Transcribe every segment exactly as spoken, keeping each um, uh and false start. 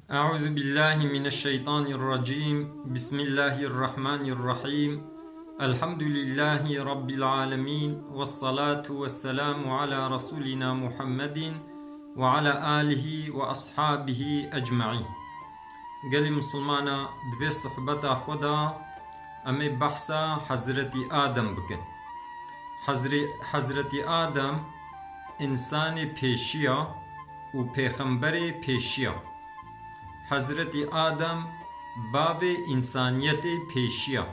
أعوذ بالله من الشيطان الرجيم. بسم الله الرحمن الرحيم. الحمد لله رب العالمين، والصلاة والسلام على رسولنا محمد وعلى آله وأصحابه أجمعين. Gelî Musulmana, di vê sohbeta xwe de em ê behsa Hezretî Adem bikin. Hezrê-, Hezretî Adem însanê pêşiya û pêxemberê pêşiya. Hezretî Adem bavê însaniyetê pêşiya.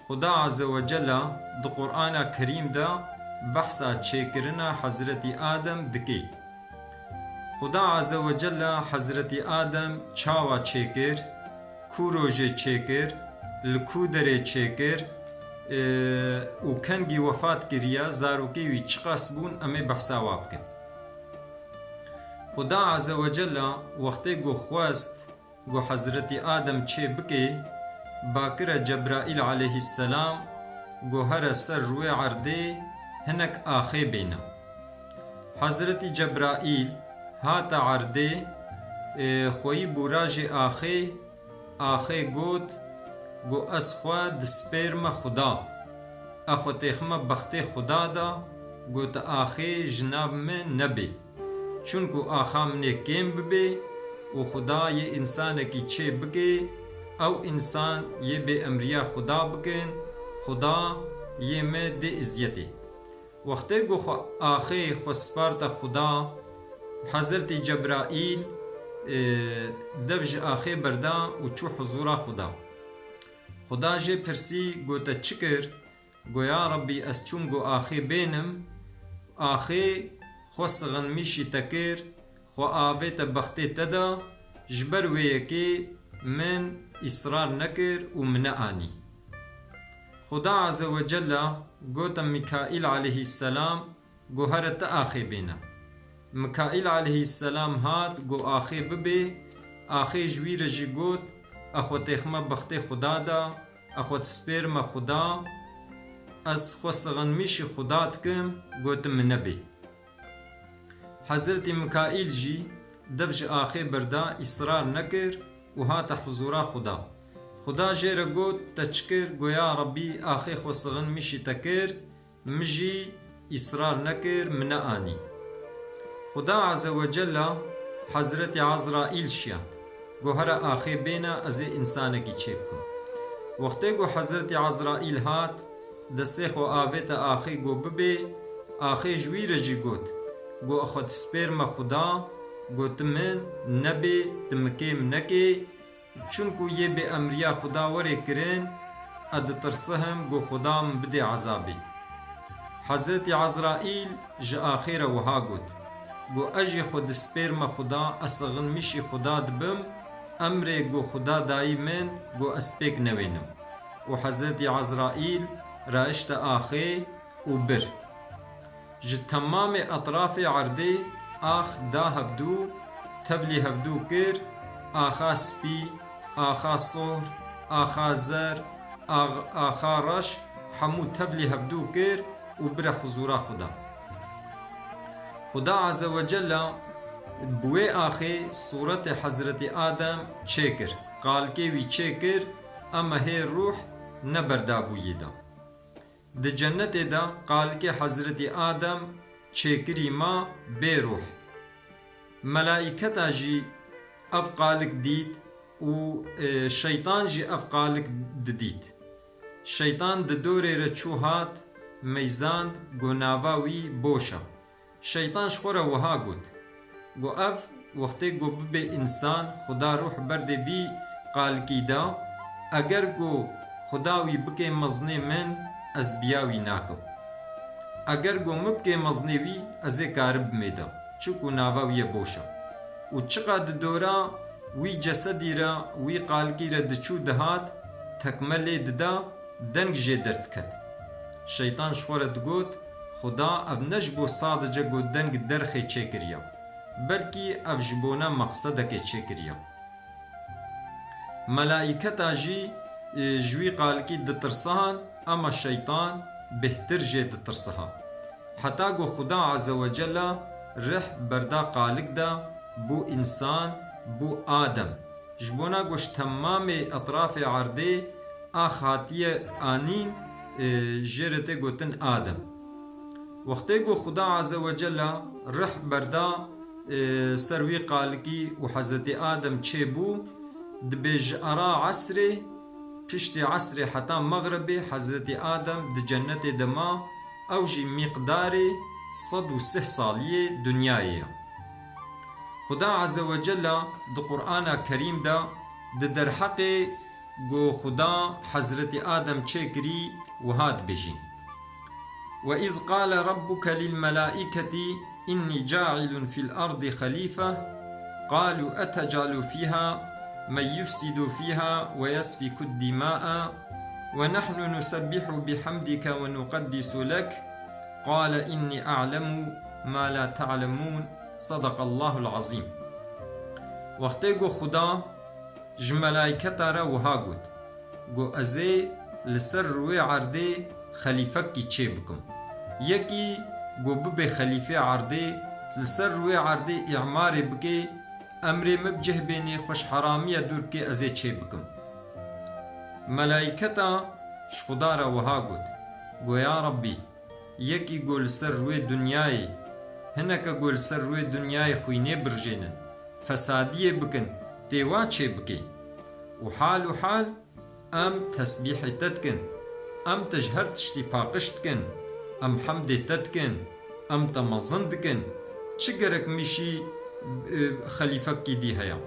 Xuda Azze ve Cella di Qur'ana Kerîm de behsa çêkirina Hezretî Adem dike. Xuda Azze ve Cella Hezretî Adem çawa çêkir, ku rojê çêkir, li ku derê çêkir, e, û kengî wefat kiriye, zarokê wî çiqas bûn, em ê behsa wa bikin. Xuda Azze ve Cella wextê ku xwest ku Hezretî Adem çê bike, ba kire Cebraîl aleyhisselam ku here ser rûyê erdê hinek axê bêne. Hezretî Cebraîl hate erdê, e, xweyî bûra jê axê, axê got, ku ez xwe dispêrme Xuda. Ez xwe têxime bextê Xuda de, ku tu axê ji nav min nebê. Çunku axa min ê kêm bibê û Xuda yê însanekî çê bike, ew însan yê bêemriya Xuda bikin, Xuda yê me dê îziyetê. Wextê ku xwe axê xwe sparta Xuda, Hezretî Cebraîl, e, dev ji axê berda û çû huzûra Xuda. Xuda jê pirsî, got, te çi kir? Go, ya Rebbî, ez çûm go axê bênim, axê xwe sixinmîşî te kir, xwe avête bextê te de, ji ber wê yekê min îsrar nekir û min neanî. Xuda Azze ve Cella gote Mîkaîl aleyhisselam, go here ti axê bêne. Mikaîl aleyhisselam hat, go axê bibê, axê ji wî re jî got, ez xwe têxime bextê Xuda de, ez xwe dispêrime Xuda, ez xwe sixinmîşî Xuda dikim, go tu min nebê. Hezretî Mikaîl jî dev ji axê berda, îsrar nekir û hate huzûra Xuda. Xuda jê re got, te çi kir? Go, ya Rebbî, axê xwe sixinmîşî te kir, min jî îsrar nekir, min neanî. Xuda Azze ve Cella Hezretî Azraîl şiyand, go here axê bêne, ez ê însanekî çê bikim. Wextê ku Hezretî Azraîl hat, destê xwe avête axê, go bibê, axê ji wî re jî got, go ez xwe dispêrime Xuda, go tu min nebê, tu min kêm nekê, çunku yê bêemriya Xuda werê kirin, ez ditirsihim, go Xuda min bidê ezabê. Hezretî Azraîl ji axê re wiha got, go ez jî xwe dispêrime Xuda, ez sixinmîşî Xuda dibim, emrê go Xuda dayî min, go ez pêk newênim. Û Hezretî Azraîl rayişte axê û bir. Ji temamê etrafê erdê ax da hevdû, tevlî hevdû kir, axa spî, axa sohr, axa zer, ax-, axa reş, hemû tevlî hevdû kir û bire huzûra Xuda. Xuda Azze ve Cella bi wê axê sûretê Hezretî Adem çêkir, qalikê wî çêkir, ema hê rûh ne berdabûyî de. Di cennetê de qalikê Hezretî Adem çêkirî ma bê rûh. Melaîketa jî ev qalik dît û, e, şeytan jî ev qalik didît. Şeytan di dorê re çû hat, meyzand, go nava wî boş e. Şeytan ji xwe re wiha got, go ev wextê go bibê însan, Xuda rûh berdê vî qalikî de, eger go Xuda wî bikê mezinê min, ez biya wî nakim. Eger go min bikê mezinê wî, ez ê karim bimêdim, çunku nava wî ye boş e. Û çiqa di dora wî cesedî re, wî qalikî re diçû dihat, tekme lê dida, deng jê derdiket. Şeytan ji xwe re digot, Xuda ev ne ji bo sadece got deng derxê çêkiriye, belkî ev ji bona mexsedekê çêkiriye. Melaîketa jî, e, ji wî qalikî ditirsihan, ema şeytan bêhtir jê ditirsiha. Heta ku Xuda Azze ve Celle rih berda qalik de, bû însan, bû Adem. Ji bona ku ji temamê etrafê erdê ax hatiye anîn, e, jê re tê gotin Adem. Wextê ku Xuda Azze ve Celle rih berda, e, ser wî qalikî û Hezretî Adem çêbû, dibê ji ara esrê, piştî esrê heta mexribê Hezretî Adem di cennetê de ma, ew jî mîqdarê sed û sih saliyê dinyayê ye. Xuda Azze ve Celle di Qur'ana Kerîm de di derheqê ku Xuda Hezretî Adem çêkirî wiha dibêjî: وإذ قال ربك للملائكة إني جاعل في الأرض خليفة قالوا أتجعل فيها من يفسد فيها ويسفك الدماء ونحن نسبح بحمدك ونقدس لك قال إني أعلم ما لا تعلمون صدق الله العظيم. Wextê ku Xuda ji melayketa re wiha got, ku ez ê li ser rûyê erdê xelîfekî çê bikim. Yekî ku bibe xelîfê erdê, li ser rûyê erdê îmarê bike, emrê min bi cih bênê, xwe ji heramiya dûr bike, ez ê çê bikim. Melayketa ji Xuda re wiha got, ku ya Rebbî, yekî ku li ser rûyê dinyayê, hineke ku li ser rûyê dinyayê xwînê birjênin, fesadiyê bikin, tê wa çê bikê. Û hal û hal em tesbîhê te dikin, em te ji her tiştî paqij dikin, em hemdê te dikin, em te mezin dikin. Çi gerek mîşî, e, xelîfekî dî heye?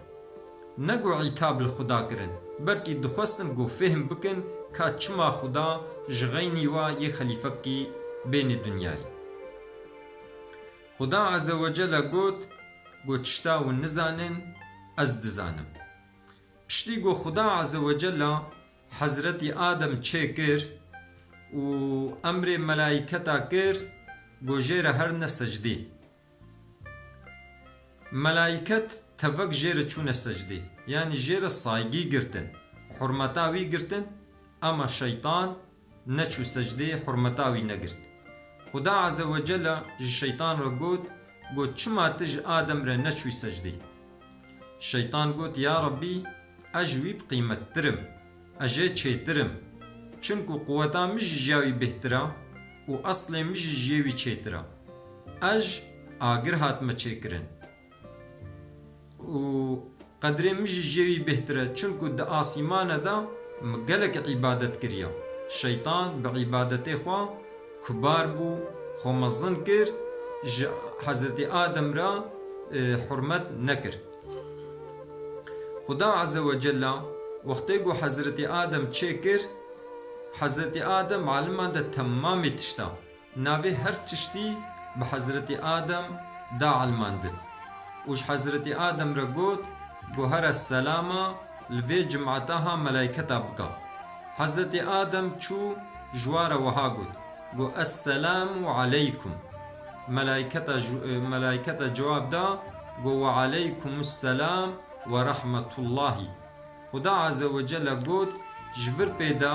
Ne ku îtab li Xuda kirin, belkî dixwestin ku fêhm bikin ka çima Xuda ji xeynî wa yê xelîfekî bênê dinyayê. Xuda Azze ve Celle got, ku tişta hûn nizanin, ez dizanim. Piştî ku Xuda Azze ve Celle Hezretî Adem çêkir û emrê melayketa kir, ku jê re herine secdê. Melayket tevek jê re çûne secdê, yanî jê re saygî girtin, hurmeta wî girtin, ama şeytan neçû secdê, hurmeta wî negirt. Xuda Azze ve Celle ji şeytan re got, got, çima tu ji Adem re neçûyî secdê? Şeytan got, ya Rebbî, ez ji wî bi qîmettir im, ez jê çêtir im. Çunku quweta min jî ji ya wî bêhtir e û eslê min jî ji yê wî çêtir e. Ez ji agir hatime çêkirin. Û qedrê min jî jê wî bêhtir e, çunku di asîmane de min gelek îbadet kiriye. Şeytan bi îbadetê xwe kubar bû, xwe mezin kir, ji Hezretî Adem re, e, hurmet nekir. Xuda Azze ve Celle wextê ku Hezretî Adem çêkir, Hezretî Adem aliman de temamê tişta, navê her tiştî bi Hezretî Adem da elmandin û ji Hezretî Adem re got, got, here selama li vê cimata ha melayketa bika. Hezretî Adem çû ji wa re wiha got, got, Esselamu aleykum. Melayketa ji, melayketa cewab da, got, Ve aleykumus selam ve rahmetullahi. Xuda Azze ve Celle got, ji vir pê de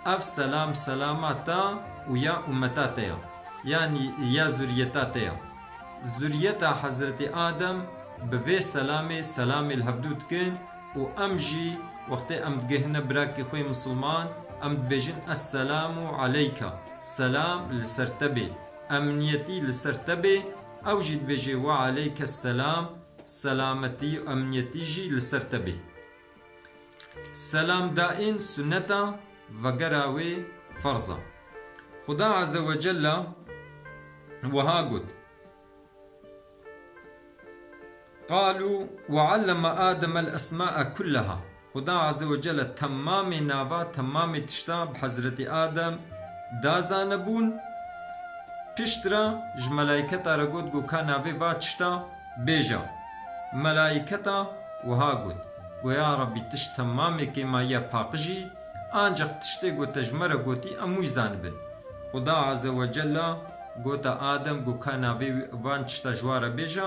ev selam selama te û ya ummeta te ya, yanî ya zuriyeta te ya. Zuriyeta Hezretî Adem bi vê selamê selamê li hevdû dikin û em jî wextê em digihine birakê xwe yê misilman, em dibêjin, Esselamu aleyke, selam li ser te bê, emniyetî li ser te bê, ew jî dibêje, Ve aleyke selam, selametî û emniyetî jî li ser te bê. Selam dain sunneta, vegera wê ferz e. Xuda Azze ve Celle wiha got, Qalu ve alleme Ademel esma'e kulleha. Xuda Azze ve Celle temamê nava, temamê tişta bi Hezretî Adem da zanebûn. Piştre ji melayketa re got, got, ka navê va tişta bêje. Melayketa wiha got, got, ya Rebbî, tişt temamê kêmayiya paqijî, ancax tiştê ku te ji me re gotî, em wî zanibin. Xuda Azze ve Celle gote Adem, got, ka navê van tişta ji wa re bêje.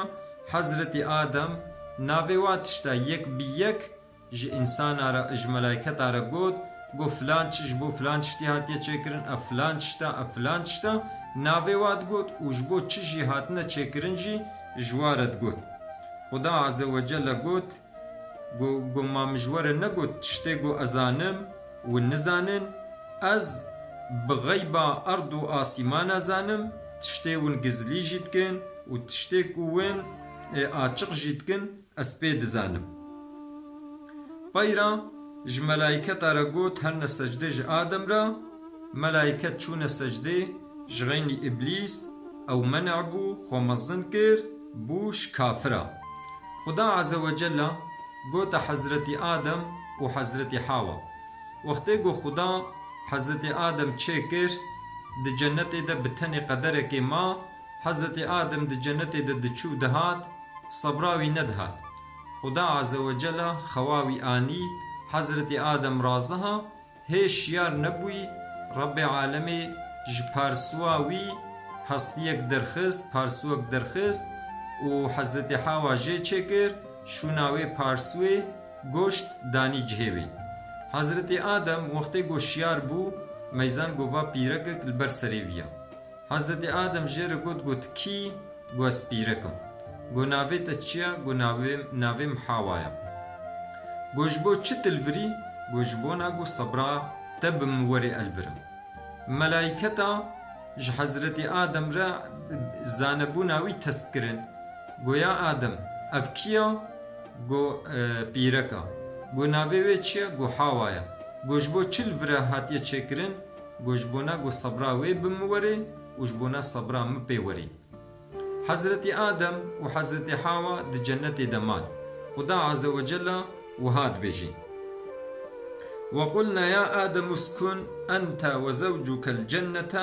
Hezretî Adem navê wa tişta yek bi yek ji însana re, ji melayketa re got, got, filan çi ji bo filan tiştî hatiye çêkirin, ev filan tişt e, ev filan tişt e, navê wa digot û ji bo çi jî hatine çêkirin jî ji wa re digot. Xuda Azze ve Celle got, got, got, ma min ji we re negot tiştê ku ez zanim, hûn nizanin? Ez bi xeyba erd û asîmana zanim, tiştê hûn gizlî jî dikin û tiştê ku hûn, e, açiq jî dikin, ez pê dizanim. Peyra ji melaîketa re got, herne secdê ji Adem re. Melaîket çûne secdê, ji xeynî Îblîs, ew menî bû, xwe mezin kir, bû ji kafira. Xuda Azze ve Celle gote Hezretî Adem û Hezretî Hawa. Wextê ku Xuda Hezretî Adem çêkir, di cennetê de bi tenê qederekê ma, Hezretî Adem di cennetê de diçû dihat, sebra wî nedihat. Xuda Azze ve Celle xewa wî anî, Hezretî Adem raziha, hê şiyar nebûyî, Rebbê Alemê ji parsûa wî hestiyek derxist, parsûyek derxist û Hezretî Hawa jê çêkir, şûna wê parsûyê goşt danî cihê wê. Hezretî Adem wextê ku şiyar bû, meyzan got va pîrekek li ber serê wî ya. Hezretî Adem jê re got, got, kî? Got, ez pîrek im. Got, navê te çi ye? Got, navê, navê min Hawa ye. Got, ji bo çi tu li vir î? Got, ji bona ku sebra te bi min werê ez li vir im. Melaîketa ji Hezretî Adem re zanebûna wî test kirin. Got, ya Adem, ev kî ye? Got, e, pîrek e. Got, navê wê çi ye? Got, Hawa ye. Got, ji bo çi li vir e hatiye çêkirin? Got, ji bona ku sebra wê bi min werê û ji bona sebra min pê werê. Hezretî Adem û Hezretî Hawa di cennetê de man. Xuda Azze ve Celle wiha dibêjî, وقلنا يا آدم اسكن أنت وزوجك الجنة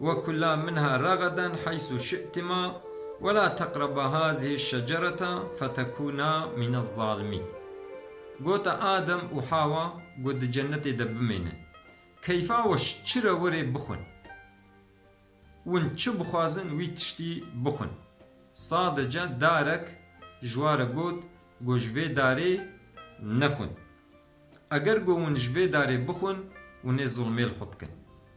وكلا منها رغدا حيث شئتما ولا تقربا هذه الشجرة فتكونا من الظالمين. Gote Adem û Hawa, got, di cennetê de bimênin. Keyfa we ji çi re werê bixwin. Hûn çi bixwazin wî tiştî bixwin. Sadece darek ji wa re got, got, ji vê darê nexwin. Eger got hûn ji vê darê bixwin, hûn ê zulmê li xwe bikin.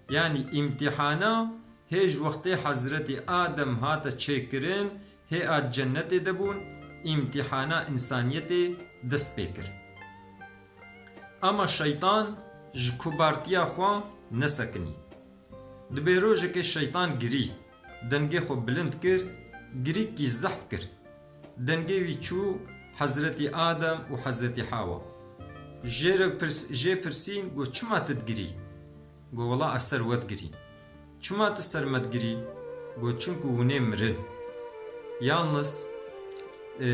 Yanî îmtîhana hê ji wextê Hezretî Adem hate çêkirin, hê a cennetê de bûn, îmtîhana însaniyetê dest pê kir. Ama şeytan ji kubartiya xwe nesekinî. Dibê rojekê şeytan girî, dengê xwe bilind kir, girîkî zehf kir. Dengê wî çû Hezretî Adem û Hezretî Hawa. Jê re pirs-, jê pirsîn, got, çima tu digirî? Got, wela ez ser we digirî. Çima tu ser me digirî? Got, çunku hûn ê mirin. Yalniz, e,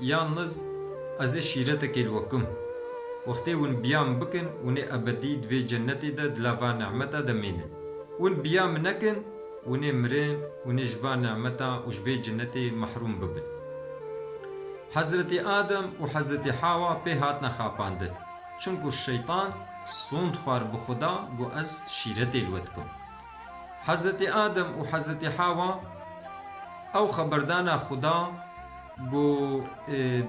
yalniz ez ê şîretekê li we kim. Wextê hûn biya min bikin, hûn ê ebedî di vê cennetê de di lava nimeta de mênin. Hûn biya min nekin, hûn ê mirin, hûn ê ji va nimeta û ji vê cennetê mehrûm bibin. Hezretî Adem û Hezretî Hawa pê hatine xapandin. Çunku şeytan sond xwar bi Xuda, got, ez şîretê li we dikim. Hezretî Adem û Hezretî Hawa ew xeberdana Xuda, got, e,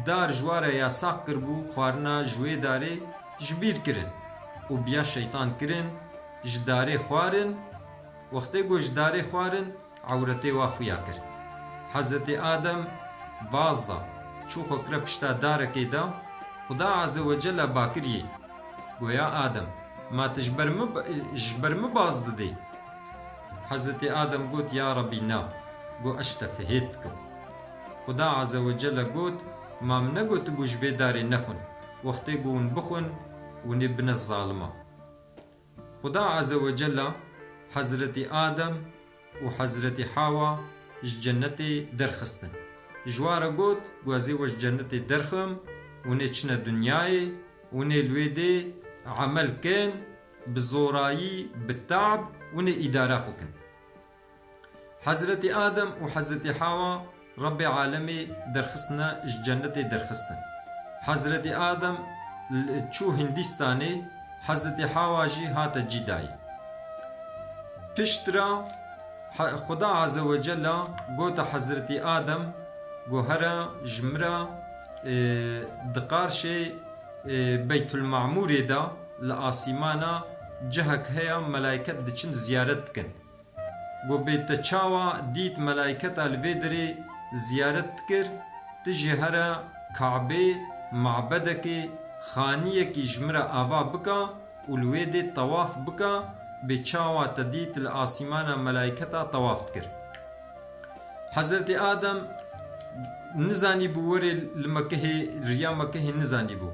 dar ji wa re yasax kiribû, xwarina ji wê darê ji bîr kirin û biya şeytan kirin, ji darê xwarin. Wextê got ji darê xwarin, ewretê wa xuya kir. Hezretî Adem baz da, çû xwe kire pişta darekê de, Xuda Azze ve Celle bakiriyê. Got, ya Adem, ma tu ji ber min, ji ber min baz didê? Hezretî Adem got, ya Rebî, na. Got, ez ji te fihêt dikim. Xuda Azze ve Celle got, ma min negotibû ji vê darê nexwin. Wextê ku hûn bixwin, hûn ê bine zalima. Xuda Azze ve Celle Hezretî Adem û Hezretî Hawa ji cennetê derxistin. Ji wa re got, got, ez ê we ji cennetê derxim, hûn ê çine dinyayê, hûn ê li wê dê emel kin, bi zorayî, bi teab, hûn ê îdara xwe kin. Hezretî Adem û Hezretî Hawa Rebbê Alemê derxistine, ji cennetê derxistin. Hezretî Adem l-, çû Hindistanê, Hezretî Hawa jî hate Cîdayê. Piştre He-, Xuda Azze ve Celle gote Hezretî Adem, got, here ji min re, e, di qarşê, e, Beytul Mamûrê de li asîmana cihek heye, melaîket diçin ziyaret dikin. Got, bê te çawa dît melaîketa li vê derê ziyaret dikir, Tu jî here Kabê, mabedekê, xaniyekî ji min re ava bike û li wê dê tewaf bike, bê çawa te dît li asîmana melayketa tewaf dikir. Hezretî Adem nizanîbû werê li Mekehê, riya Mekehê nizanîbû.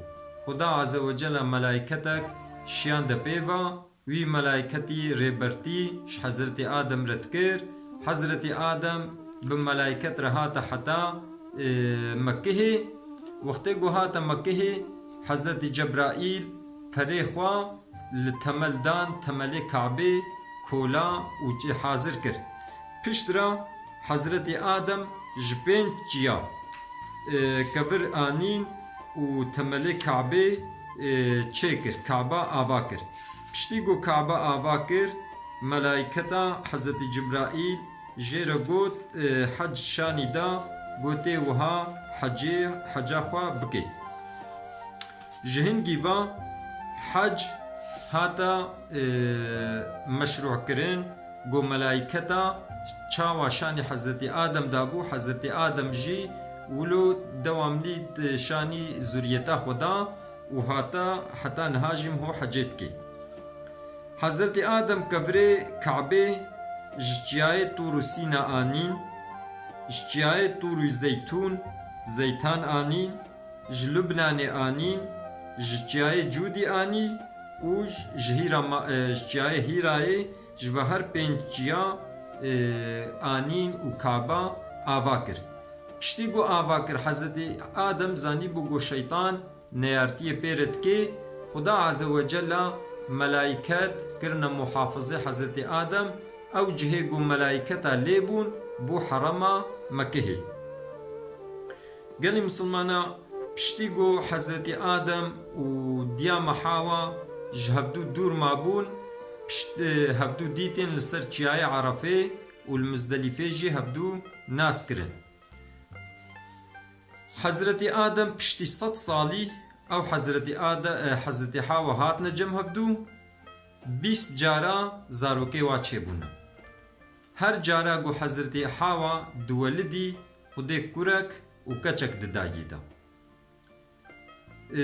Xuda Azze ve Celle melaiketek şiyan de pê ve, wî melayketî rêbertî ji Hezretî Adem re dikir. Hezretî Adem bi melayket re hate heta, e, Mekehê. Wextê ku hate Mekehê, Hezretî Cebraîl perê xwe li temel dan, temelê Kabê kola û cê hazir kir. Pişt re Hezretî Adem ji pênc çiya, e, kevir anîn û temelê Kabê, e, çêkir, Kaba ava kir. Piştî ku Kaba ava kir, melayketa Hezretî Cibraîl jê re got, e, hec şanî da, gotê wiha hecê, heca xwe bike. Ji hingî ve hec hate, e, meşrû kirin, ku melayketa çawa şanî Hezretî Adem dabû, Hezretî Adem jî wilo dewamlî di şanî zuriyeta xwe da û hata heta niha jî ho hecê dike. Hezretî Adem kevirê Kabê ji çiyayê Tûr û Sîna anîn, ji çiyayê Tûr û Zeytûn, Zeytan anîn, ji Lubnanê anîn, ji çiyayê Cûdî anî û ji Hîra ma-, e, ji çiyayê Hîrayê ji ve her pênc çiya, e, anîn û Kaba ava kir. Piştî ku ava kir, Hezretî Adem zanîbû ku şeytan neyartiyê pê re dikê, Xuda Azze ve Celle melayket kirine muhafizê Hezretî Adem, ew cihê ku melayketa lê bûn, bû herema Mekehê. Gelî misilmana, piştî ku Hezretî Adem û diya me Hawa ji hevdû dûr mabûn, pişt, e, hevdû dîtên li ser çiyayê Erefê û li Mizdelîfê jî hevdû nas kirin. Hezretî Adem piştî sed salî ew Hezretî Ade-, e, Hezretî Hawa hatine cem hevdû, bîst cara zarokê wa çêbûne. Her cara ku Hezretî Hawa diwelidî, Xwedê kurek û keçek didayî de. E,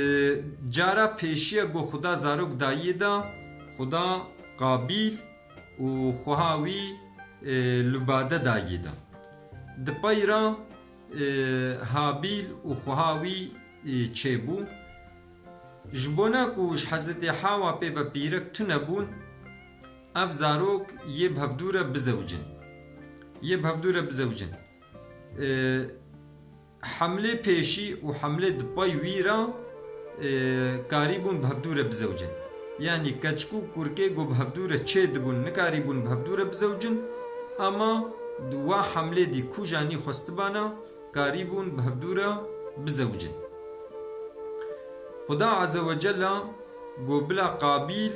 cara pêşiye ku Xuda zarok dayî de, Xuda Qabîl û xweha wî, e, li bade dayî de. Di pey re, e, Habîl û xweha wî, e, çêbû. Ji bona ku ji Hezretî Hawa pê ve pîrek tune bûn, ev zarok yê bi hevdû re bizewicin. Yê bi hevdû re bizewicin. E, hemlê pêşî û hemlê di pey wî re, e, karîbûn bi hevdû re bizewicin. Yanî keçik û kurkê ku bi hevdû re çê dibûn, nikarîbûn bi hevdû re bizewicin, ama di wa hemlê dî ku janî xwestibana, karîbûn bi hevdû re bizewicin. Xuda Azze ve Celle got bila Qabîl,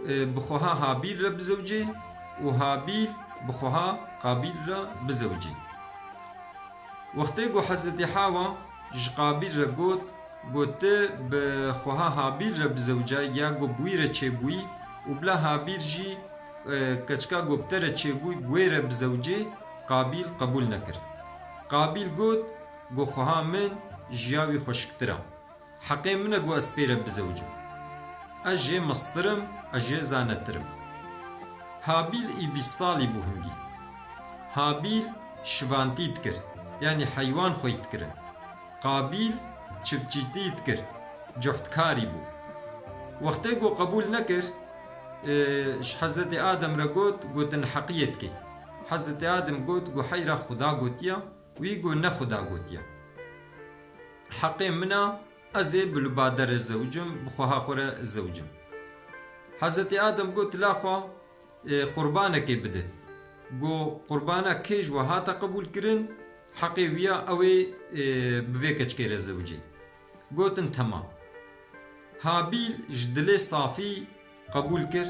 e, bi xweha Habîl re bizewicê û Habîl bi xweha Qabîl re bizewicê. Wextê ku Hezretî Hawa ji Qabîl re got, got, "Tu bi xweha Habîl re bizewica ya ku bi wî re çêbûyî û bila Habîl jî, e, keçika ku bi te re çêbûyî bi wê re bizewicê", Qabîl qebûl nekir. Qabîl got, "Ku xweha min ji ya wî xweşiktir e. Heqê min e ku ez pê re bizewicim. Ez jê mestir im, ez jê zanetir im." Habîl î bîst salî bû hingî. Habîl şivantî dikir, yanî heywan xwey dikirin. Qabîl çiftçîtî dikir, cuhtkarî bû. Wextê ku qebûl nekir, e, ji Hezretî Adem re got, gotin heqiyê dikê. Hezretî Adem got, "Ku heyra Xuda gotiya", wî got, "Ne Xuda gotiya. Heqê min a, ez ê bi li bade re zewicim, bi xweha xwe re zewicim." Hezretî Adem got, "La xwe, e, qurbanekê bide." Got, "Qurbana kê ji we hate qebûl kirin, heqê wî ya ew ê, e, bi vê keçikê re zewicê." Gotin, "Temam." Habîl ji dilê safî qebûl kir,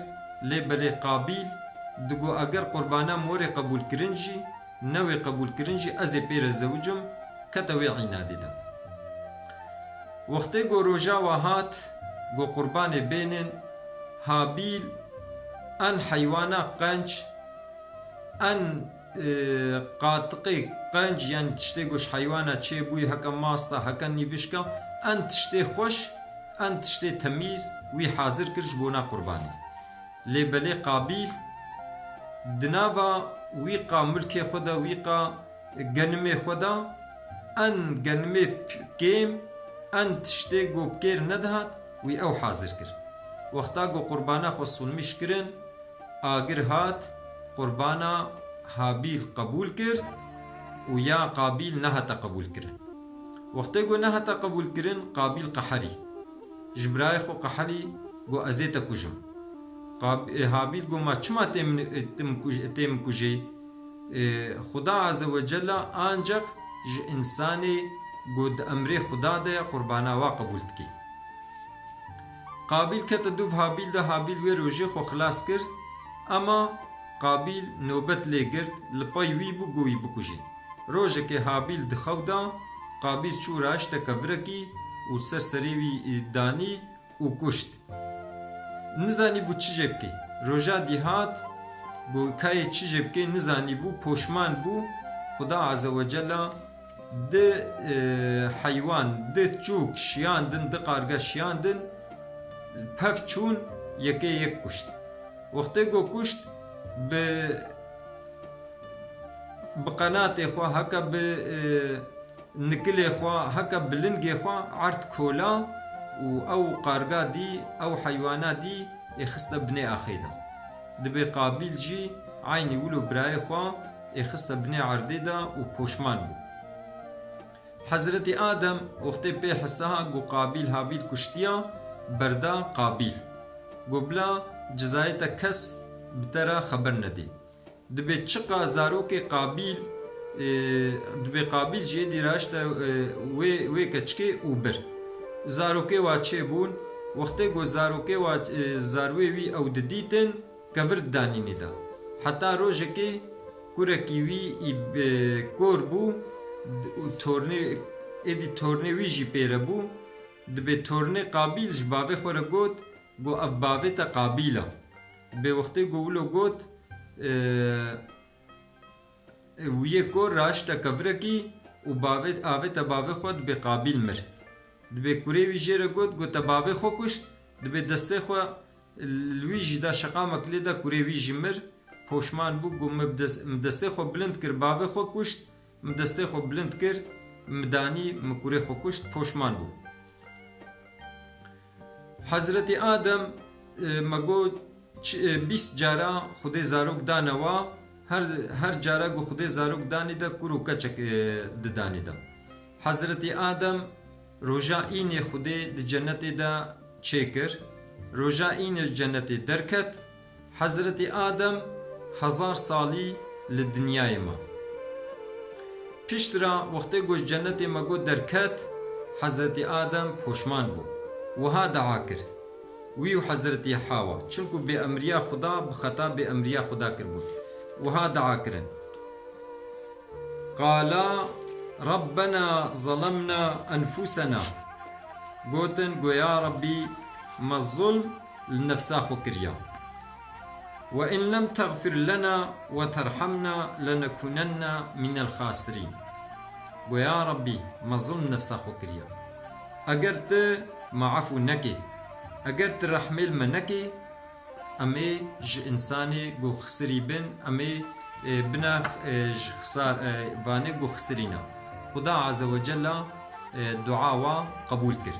lê belê Qabîl digot, "Eger qurbana min werê qebûl kirin jî, newê qebûl kirin jî, ez ê pê re zewicim." Kete wê înadê de. Wextê ku roja wa hat, ku qurbanê bênin, Habîl en heywana qenc, en e, qatiqê qenc, yanî tiştê ku ji heywana çêbûyî, heke masta, heke nîvişka, en tiştê xweş, en tiştê temîz wî hazir kir ji bona qurbanê. Lê belê Qabîl di nava wî qa milkê xwe de, wî qa genimê xwe de, en genimê p-, kêm, en tiştê ku bi kêr nedihat, wî ew hazir kir. Wexta ku qurbana xwe sûlmîş kirin, agir hat, qurbana Habîl qebûl kir û ya Qabîl nehate qebûl kirin. Wextê ku nehate qebûl kirin, Qabîl qeherî. Ji birayê xwe qeherî, got, "Ez ê te kujim." Qab-, e, Habîl got, "Ma çima tê min, e, tê min kuj-, tê min kujê?" E, Xuda Azze ve Cella ancak ji însanê ku di emrê Xuda de ye, qurbana wa qebûl dike. Qabîl kete dûv Habîl de, Habîl wê rojê xwe xilas kir, ema Qabîl nobet lê girt, li pey wî bû ku wî bikujê. Rojekê Habîl di xew de, Qabîl çû raşte kevirekî û ser serê wî danî û kuşt. Nizanî bû çi jê bike. Roja dî hat, got, "Kayê çi jê bike?" Nizanî bû, poşman bû. Xuda Azze ve Cella di, e, heywan, di çûk şiyandin, di qarga şiyandin, pev çûn, yekê yek kuşt. Wextê got kuşt, bi, bi qenatê xwe, heke bi, e, nikilê xwe, heke bi lingê xwe erd kola û ew qarga dî, ew heywana dî ê xiste binê axê de. Dibê Qabîl jî eynî wilo birayê xwe ê xiste binê erdê de û poşman bû. Hezretî Adem wextê pê hisa got Qabîl Habîl kuştiya, berda Qabîl. Got, "Bila cizayê te kes bi te re xeber nedê." Dibê çiqa zarokê Qabîl, e, dibê Qabîl jî êdî raşte, e, wê, wê keçikê û bir. Zarokê wa çêbûn, wextê ku zarokê wa, e, zarwê wî ew didîtin, kevir didanînê de. Heta rojekê kurekî wî î, e, kor bû, d-, û tornê, êdî tornê wî jî pê re bû. Dibê tornê Qabîl ji bavê xwe re got, got, "Ev bavê te Qabîl e." Dibê wextê ku wilo got, e, Wiyê kor raşte kevirekî û bavê, avête bavê xwe, dibê Qabîl mir. Dibê kurê wî jê re got, got, "Te bavê xwe kuşt." Dibê destê xwe li wî jî da, şeqamek lê da, kurê wî jî mir. Poşman bû, got, "Min bi dest-, min destê xwe bilind kir, bavê xwe kuşt. Min destê xwe bilind kir, min danî, min kurê xwe kuşt." Poşman bû. Hezretî Adem, e, me got, ç-, e, bîst cara Xwedê zarok dane wa, her, her cara ku Xwedê zarok danî de kur û keçek, e, didanî de. Hezretî Adem roja înê Xwedê di cenetê de çêkir, roja înê cenetê derket, Hezretî Adem hezar salî li dinyayê ma. Piştre wextê ku ji cenetê me got derket, Hezretî Adem poşman bû. Wiha dua kir. Wî û Hezretî Hawa, çinku bêemriya Xuda, bi xeta bêemriya Xuda kiribûn. Wiha dua kirin. Qala Rabbena zalemna enfusena. Gotin, go ya Rabbî, me zulm li nefsa xwe kiriya. Ve in lem texfir lena ve terhamna lenekunenna minel xasirîn. Go ya Rabbî, me zulm nefsa xwe kiriya. Eger tu me efû nekê, eger tu rehmê li me nekê, em ê ji însanê ku xisirî bin, em ê, e, bine, e, ji xisar, e, vanê ku xisirî ne. Xuda Azze ve Cella, e, dua wa qebûl kir.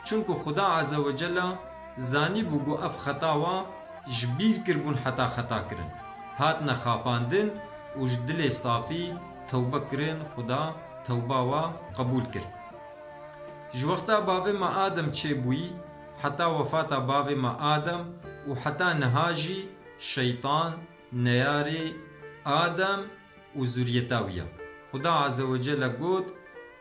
Çunku Xuda Azze ve Cella zanîbû ku ev xeta wa ji bîr kiribûn heta xeta kirin. Hatine xapandin û ji dilê safî tewbe kirin, Xuda tewba wa qebûl kir. Ji wexta bavê me Adem çêbûyî, heta wefata bavê me Adem û heta niha jî şeytan neyarê Adem û zuriyeta wî ye. Xuda Azze ve Celle got,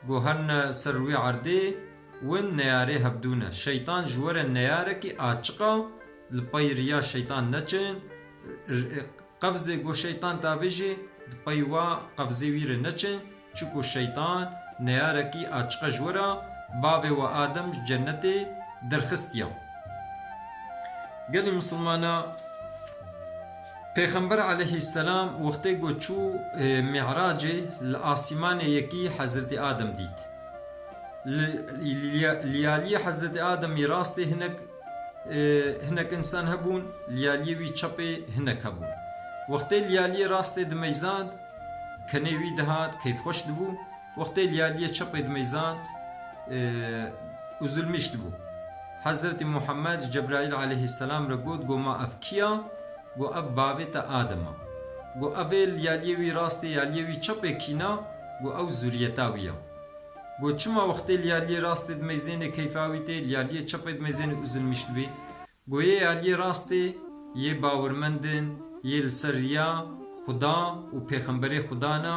go herne ser wê erdê win neyarê hevdû ne. Şeytan ji we re neyarekî açiq e, li pey riya şeytan neçin, r-, Qevzê ku şeytan tavêjê, di pey wa qevzê wî re neçin, çiku şeytan neyarekî açiq e ji we re, bavê we Adem ji cennetê derxistiya. Gelî misilmana, Pêxember aleyhisselam wextê ku çû, e, Mi'racê, li asîmanê yekî Hezretî Adem dît. Li, li, li aliyê Hezretî Ademî rastê hinek, e, hinek însan hebûn, li aliyê wî çepê hinek hebûn. Wextê li aliyê rastê dimeyzand, kenê wî dihat, keyfxweş dibû. Wextê li aliyê çepê dimeyzand, e, uzulmîş dibû. Hezretî Muhammed Cebraîl aleyhisselam re got, got, "Ma ev kî ya?" Got, "Ev bavê te Adem a." Got, "Ev ê li aliyê wî rastê, aliyê wî çepê kîna?" Got, "Ew zuriyeta wî ya." Got, "Çima wextê li aliyê rastê dimeyzênê keyfa wî tê, li aliyê çepê dimeyzênê uzilmîş dibê?" Got, "Yê aliyê rastê yê bawirmend in, yê li ser riya Xuda û pêxemberê Xuda ne,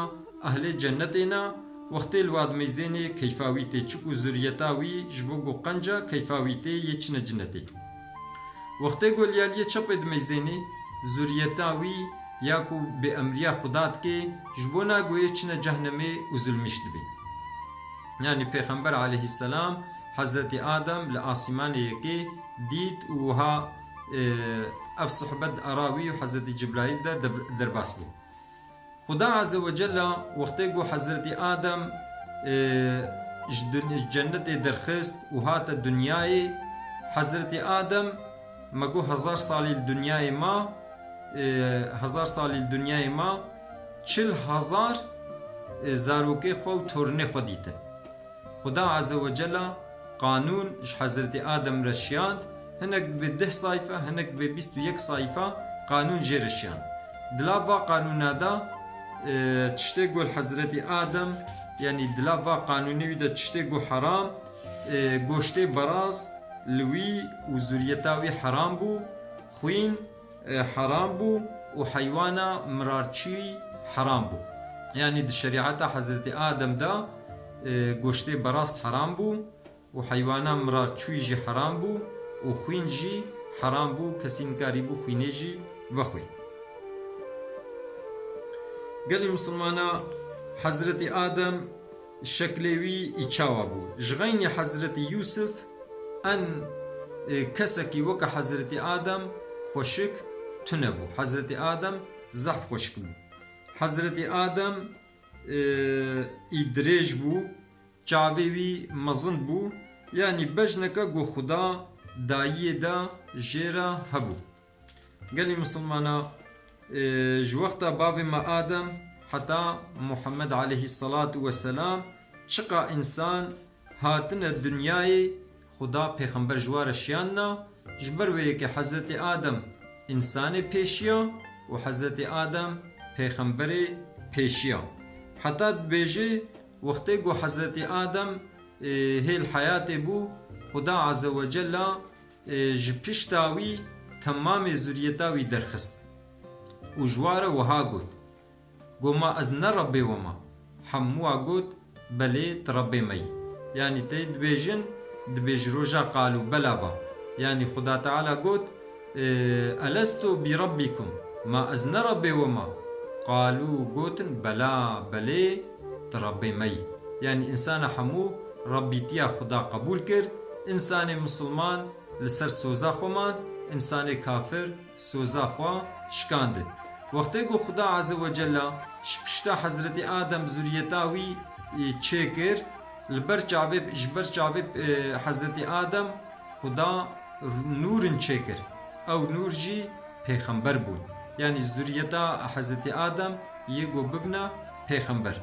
ehlê cennetê ne, wextê li wa dimeyzênê keyfa wî tê, çiku zuriyeta wî ji bo ku qenc e, keyfa wî tê, yê çine cinetê." Wextê ku li aliyê çepê dimeyzênê, zuriyeta wî ya ku bêemriya Xuda dike, ji bona ku yê çine cehnemê û zulmîş dibê. Yanî Pêxember aleyhisselam Hezretî Adem li asîmanê yekê dît û wiha, e, ev sohbet di ara wî û Hezretî Cibraîl de deb-, derbas bû. Xuda Azze ve Cella wextê ku Hezretî Adem, e, ji dun-, ji cennetê derxist û hate dinyayê, Hezretî Adem, me got hezar salî li dinyayê ma, e, hezar salî li dinyayê ma, çil hezar, e, zarokê xwe û torinê xwe dîtin. Xuda Azze ve Cella qanûn ji Hezretî Adem re şiyand, hinek dibe deh sayfa, hinek dibe bîst û yek sayfa qanûn jê re şiyand. Di lav va qanûna de, e, tiştê ku li Hezretî Adem, yanî di lav va qanûnê wî de tiştê ku heram, e, goştê beraz li wî û zuriyeta wî heram bû, xwîn, e, heram bû û heywana mirarçûyî heram bû. Yanî di şerîeta Hezretî Adem de, e, goştê berast heram bû û heywana mirarçûyî jî heram bû û xwîn jî heram bû, kesî nikarîbû xwînê jî vexwê. Gelî misilmana, Hezretî Adem şeklê wî î çawa bû? Ji xeynî Hezretî Yûsif en, e, kesekî weke Hezretî Adem xweşik tune bû. Hezretî Adem zehf xweşik bû. Hezretî Adem, e, î dirêj bû, çavê wî mezin bû. Yanî bejneke ku Xuda dayiyê de jê re hebû. Gelî misilmana, e, ji wexta bavê me Adem heta Muhammed aleyhisselatu vesselam çiqa însan hatine dinyayê, Xuda pêxember ji wa re şiyandina, ji ber wê yekê Hezretî Adem însanê pêşiya û Hezretî Adem pêxemberê pêşiya. Heta dibêje, wextê ku Hezretî Adem, e, hêl heyatê bû, Xuda Azze ve Cella e, ji pişta wî temamê zuriyeta wî derxist û ji wa re wiha got, "Got, ma ez ne Rebbê we ma?" Hemû wa got, "Belê, tu Rebbê me yî." Yanî tê dibêjin, dibê ji roja qalû bela va. Yanî Xuda Teala got, e, "Elestu bi Rebbikum?" Ma ez ne Rebbê we ma? Qalû, gotin, "Bela, belê, tu Rebbê me yî." Yanî însana hemû Rebbîtiya Xuda qebûl kir, însanê misilman li ser soza xwe man, însanê kafir soza xwe şikandin. Wextê ku Xuda Azze ve Cella ji pişta Hezretî Adem zuriyeta wî, e, çêkir, li ber çavê, ji ber çavê, e, Hezretî Adem Xuda r-, nûrin çêkir. Ew nûr jî pêxember bûn. Yanî zuriyeta Hezretî Adem yê ku bibine pêxember.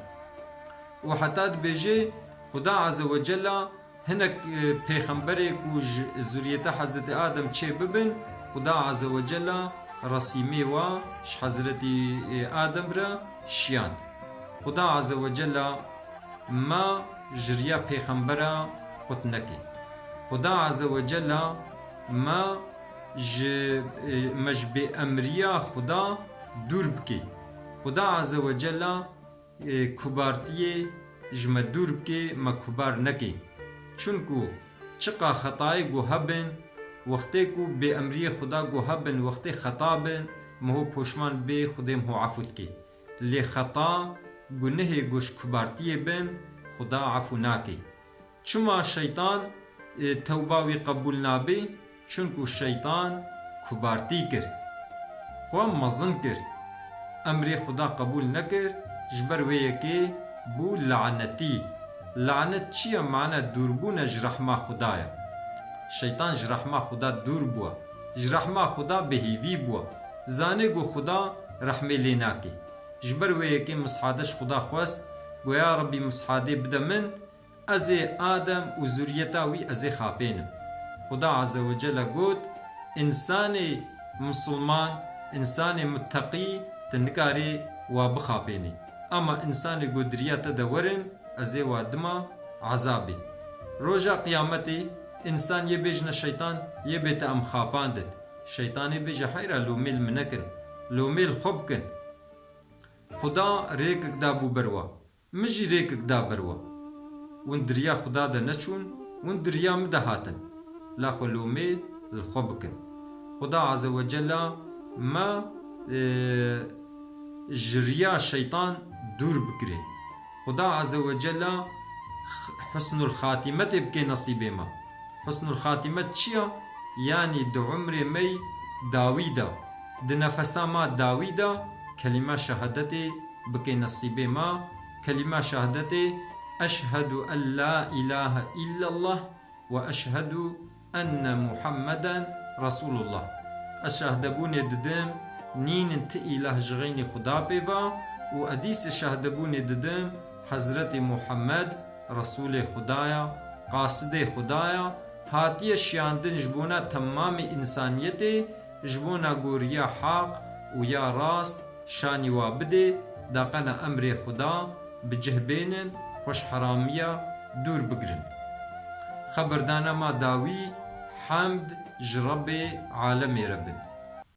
Û heta dibêje Xuda Azze ve Cella hinek, e, pêxemberê ku ji zuriyeta Hezretî Adem çê bibin, Xuda Azze ve Cella resîmê wa ji Hezretî, e, Adem re şiyand. Xuda Azze ve Cella me ji riya pêxembera qut neke. Xuda Azze ve Cella me ji, e, me ji bêemriya Xuda dûr bike. Xuda Azze ve Cella e, kubartiyê ji me dûr bike, me kubar neke. Çunku çiqa xetayê ku hebin, wextê ku bêemriyê Xuda ku hebin, wextê xeta bin, me ho poşman bê, Xwedê me ho efû dike. Lê xeta, gunehê ku ji kubartiyê bin, Xuda efû nake. Çima şeytan, e, tewba wî qebûl nabe? Çunku şeytan kubartî kir. xwe mezin kir. Emrê Xuda qebûl nekir, ji ber wê yekê bû lanetî. Lanet çi ye? Mane dûrbûn e ji rehma Xuda ye. Şeytan ji rehma Xuda dûr bûye. Ji rehma Xuda bêhêvî bûye. Zanê ku Xuda rehmê lê nake. Ji ber wê yekê Mishade ji Xuda xwest, got, ya Rebî, Mishadê bide min, ez ê Adem û zuriyeta wî ez ê xapênim. Xuda Azze ve Celle got, însanê misilman, însanê mutteqî tu nikarê wa bixapênî. Ama însanê ku di riya te de werin, ez ê wa dima ezabê. Roja Qiyametê însan yê bêjine şeytan, yê bê te em xapandin. Şeytanê bêje, heyra, lomê li min nekin. Lomê li xwe bikin. Xuda rêkek dabû ber wa. Min jî rêkek da ber we. Hûn di riya Xuda de neçûn, hûn di riya min de hatin. La xwe lomê li xwe bikin. Xuda Azze ve Celle me, e, ji riya şeytan dûr bikire. Xuda Azze ve Celle x-, husnul xatîmetê bike nesîbê me. Husnul xatîmet çi ya? Yanî di umrê me dawî de, di nefesa me dawî de kelîma şehadetê bike nesîbê me, kelîma şehadetê, "Eşhedû en la îlahe îllallah ve eşhedû enne Muhammeden Resûlullah." Ez şehdebûnê didim, nînin ti îlah ji xeynî Xuda pê ve û edîsê şehdebûnê didim, Hezretê Muhammed Resûlê Xuda ya, qasidê Xuda ya, hatiye şiyandin ji bona temamê însaniyetê, ji bona ku riya heq û ya rast şanî wa bidê, daqena emrê Xuda bi cih bênin, xwe ji heramiya dûr bigrin. Xeberdana ma dawî, hemd ji Rebbê alemê re bin.